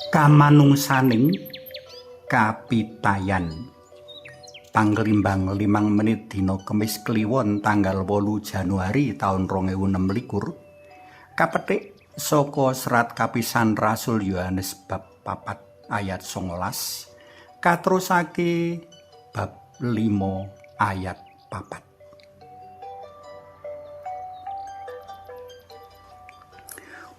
Kamanungsaning Kapitayan. Panglimbang 5 menit dina Kemis Kliwon tanggal 8 Januari taun 2026 kapetik saka serat kapisan Rasul Yohanes bab 4 ayat 19 katrusake bab 5 ayat 4.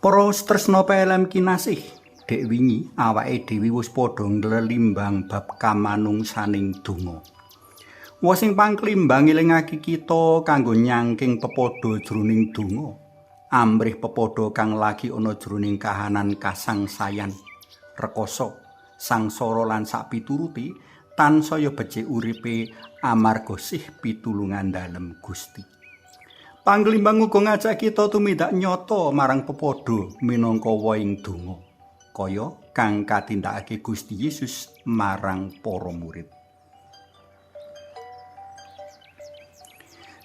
Para tresna PLM kinasih, dek wingi awake dhewe wis padha nglelimbang bab kamanungsaning donga. Wah sing pangklimbang ngelingake kita kanggo nyangking pepadha jroning donga, amrih pepadha kang lagi ana jroning kahanan kasangsayan, rekoso, sangsara lan sakpituruti tansaya becik uripe amarga sih pitulungan dalem Gusti. Panglimbang uga ngajak kita tumindak nyata marang pepadha minangka wohing donga, kaya kang katindakake Gusti Yesus marang para murid.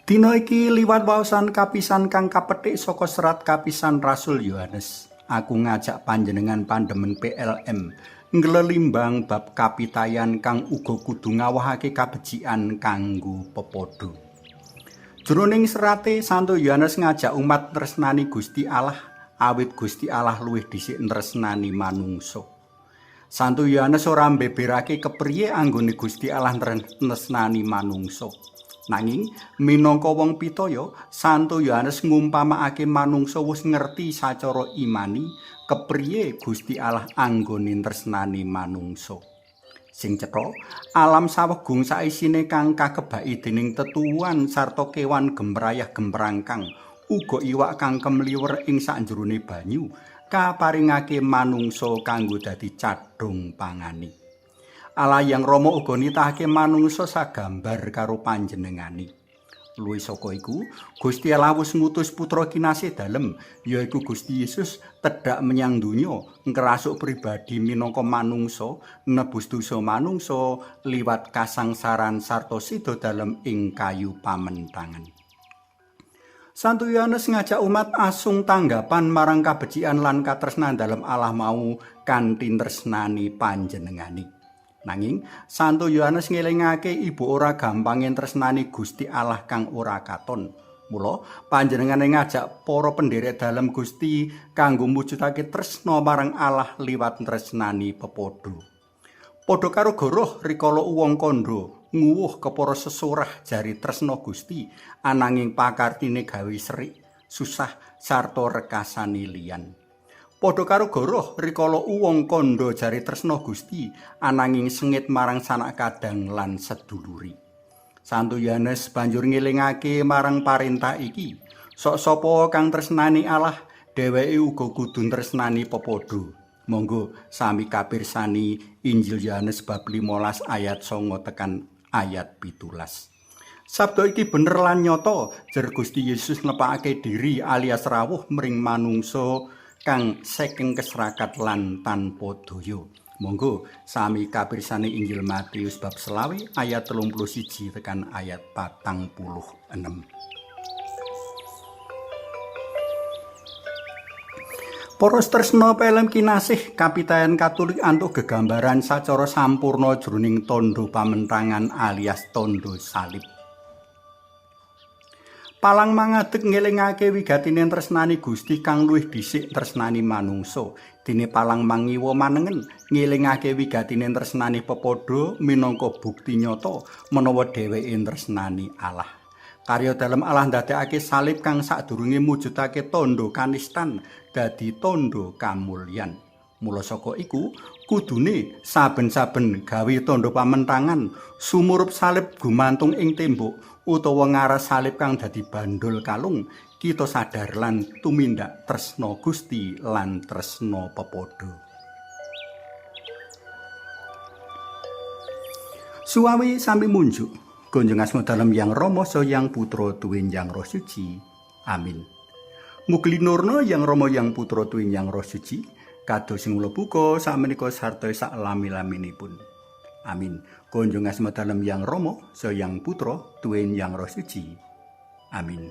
Dina iki liwat waosan kapisan kang kapetik saka serat kapisan Rasul Yohanes, aku ngajak panjenengan pandemen PLM nglelimbang bab kapitayan kang uga kudu ngawahake kabecikan kanggo pepadha. Jroning serate Santo Yohanes ngajak umat tresnani Gusti Allah awit Gusti Allah luwih dhisik tresnani manungsa. Santo Yohanes ora mbeberake kepriye anggone Gusti Allah tresnani manungsa. Nanging minangka wong pitaya, Santo Yohanes ngumpamakake manungsa wis ngerti sacara imani kepriye Gusti Allah anggone tresnani manungsa. Sing cetha, alam sawegung saisine kang kakebaki dening tetuwuhan sarta kewan gemrayah gemrangkang, uga iwak kang kemliwer ing sakjroning banyu, kaparingake manungsa kanggo dadi cadhong pangane. Allah Yang Rama uga nitahake manungsa sagambar karo panjenengane. Luwih saka iku, Gusti Allah wis ngutus putra kinasih dalem, yaiku Gusti Yesus tedhak menyang donya ngrasuk pribadi minangka manungsa, nebus dosa manungsa liwat kasangsaran sarta sida dalem ing kayu pamentangan. Santo Yohanes ngajak umat asung tanggapan marang kabecikan lan katresnan dalem Allah mau kanthi tresnani panjenengane. Nanging Santo Yohanes ngelingake ibu ora gampang tresnani Gusti Allah kang ora katon. Mula panjenengane ngajak para penderek dalem Gusti kanggo mujudake tresna marang Allah liwat tresnani pepadha. Padha karo goroh rikala wong kandha nguwuh kepara sesorah jari tresna Gusti, ananging pakartine gawe serik, susah sarta rekasani liyan. Padha karo goroh rikala wong kandha jare tresna Gusti, ananging sengit marang sanak kadang lan seduluri. Santo Yohanes banjur ngelingake marang parentah iki, sok sapa kang tresnani Allah, dheweke uga kudu tresnani pepadha. Monggo sami kapirsani Injil Yohanes bab 15 ayat 9 tekan ayat 17. Sabda iki bener lan nyata, jer Gusti Yesus nepakake diri alias rawuh mring manungsa kang sekeng kesrakat lan tanpa daya. Monggo sami kapirsani Injil Matius bab 25 ayat 31 tekan ayat 46. Para tresna PLM kinasih, kapitayan Katolik antuk gegambaran sacara sampurna jroning tandha pamentangan alias tandha salib. Palang mangadeg ngelingake wigatine tresnani Gusti kang luwih dhisik tresnani manungsa. Dene palang mangiwa manengen ngelingake wigatine tresnani pepadha minangka bukti nyata menawa dheweke tresnani Allah. Karya dalem Allah ndadekake salib kang sadurunge mujudake tandha kanistan dadi tandha kamulyan. Mula saka iku kudune saben-saben gawe tandha pamentangan sumurup salib gumantung ing tembok utawa ngaras salib kang dadi bandul kalung, kita sadar lan tumindak tresna Gusti lan tresna pepadha. Suwawi sami munjuk, kunjung asma dalem Yang Rama saha Yang Putra tuwin Yang Roh Suci. Amin. Mugi linurna Yang Rama Yang Putra tuwin Yang Roh Suci, kados sing mula buka sakmenika sarta sak lami-laminipun. Amin. Kunjung asma dalem Yang Rama saha Yang Putra tuwin Yang Roh Suci. Amin.